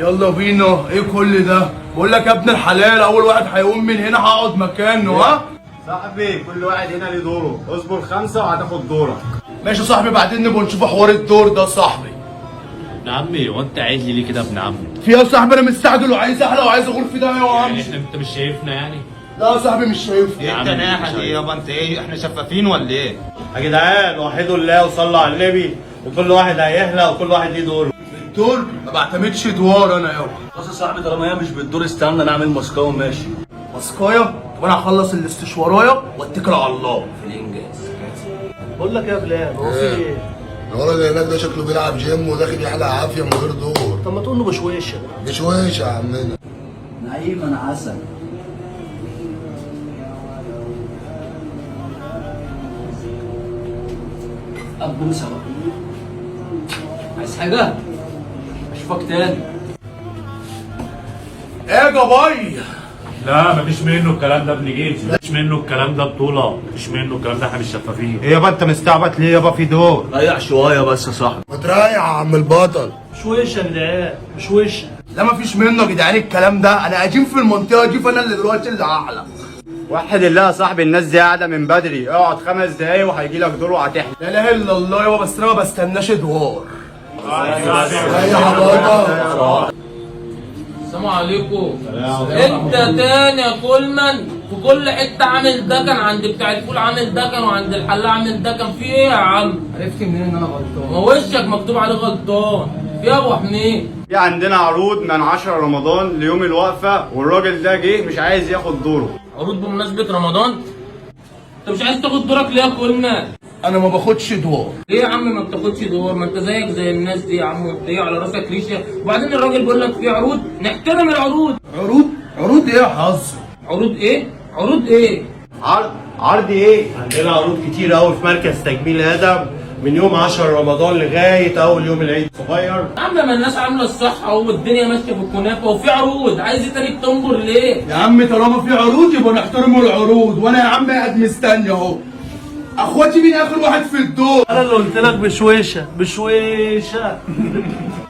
يلا بينا. ايه كل ده؟ بقول لك يا ابن الحلال، اول واحد هيقوم من هنا هقعد مكانه. ها صاحبي كل واحد هنا ليه دوره، اصبر 5 وهتاخد دورك. ماشي يا صاحبي، بعدين نبقى نشوف حوار الدور ده. صاحبي ابن عمي، هو انت عايز لي ليه كده يا ابن عمي؟ في يا صاحبي، انا مستعجل وعايز احلى وعايز اغور في ده يا عم. يعني احنا انت مش شايفنا يعني؟ لا يا صاحبي مش شايفه. ايه عم، التناحة مش دي يابا؟ انت ايه، احنا شفافين ولا ايه؟ يا جدعان وحدوا الله وصلوا على النبي، وكل واحد هيحلق وكل واحد ليه دوره. الدور ما بعتمدش دوار انا يابا. خلاص يا صاحبي، طالما هي مش بالدور استنى نعمل ماسكايه وماشي. ماسكايه؟ طب انا هخلص الاستشوارايه واتكل على الله. في الانجاز. بقول لك يا بلال، هو في ايه؟ الولد اللي هناك ده شكله بيلعب جيم وداخل يحلق عافية من غير دور. طب ما تقول له بشويشه. بشويش يا عمنا. نعيم انا عسل. ابوسه بقى. عايز حاجة؟ اشوفك تاني. ايه يا جباي؟ لا مفيش منه الكلام ده، ابن جيش مفيش منه الكلام ده، بطولة مفيش منه الكلام ده، احنا مش شفافين. ايه يابا انت مستعبط ليه يابا؟ في دور. ريح شوية بس يا صاحبي. ما تريح يا عم البطل. بشويشه يا جدعان، بشويشه. لا مفيش منه يا جدعان الكلام ده، انا قديم في المنطقة دي، فانا اللي دلوقتي اللي هحلق. وحد الله يا صاحبي، الناس دي قاعدة من بدري، اقعد 5 دقايق وهيجي لك دور وهتحلق. لا اله الا الله يابا، بس انا ما بستناش ادوار. ريح يا بطل. السلام عليكم. انت تاني يا كولمان، في كل حتة عامل دكن، عند بتاع الفول عامل دكن، وعند الحلاق عامل دكن، في ايه يا عم؟ عرفت منين ان انا غلطان؟ ما وشك مكتوب عليه غلطان. في يا ابو حميد؟ في عندنا عروض من 10 رمضان ليوم الوقفة، والراجل ده جه مش عايز ياخد دوره. عروض بمناسبة رمضان؟ انت مش عايز تاخد دورك ليه يا كولمان؟ انا ما باخدش دوار. ليه يا عم ما بتاخدش دور؟ ما انت زيك زي الناس دي يا عم، وانت ايه على راسك ريشه؟ وبعدين الراجل بيقول لك في عروض، نحترم العروض. عروض؟ عروض ايه يا حظ؟ عروض ايه؟ عروض ايه؟ عرض؟ عرض ايه؟ عندنا عروض كتير قوي في مركز تجميل ادم من يوم 10 رمضان لغاية اول يوم العيد الصغير. يا عم ما الناس عامله الصح اهو، والدنيا ماشية في الكنافه وفي عروض، عايز ايه تاني؟ بتنبر ليه؟ يا عم طالما في عروض يبقى نحترم العروض، وانا يا عم قاعد مستني اهو. اخواتي مين اخر واحد في الدور؟ انا اللي قلت لك بشويشه بشويشه.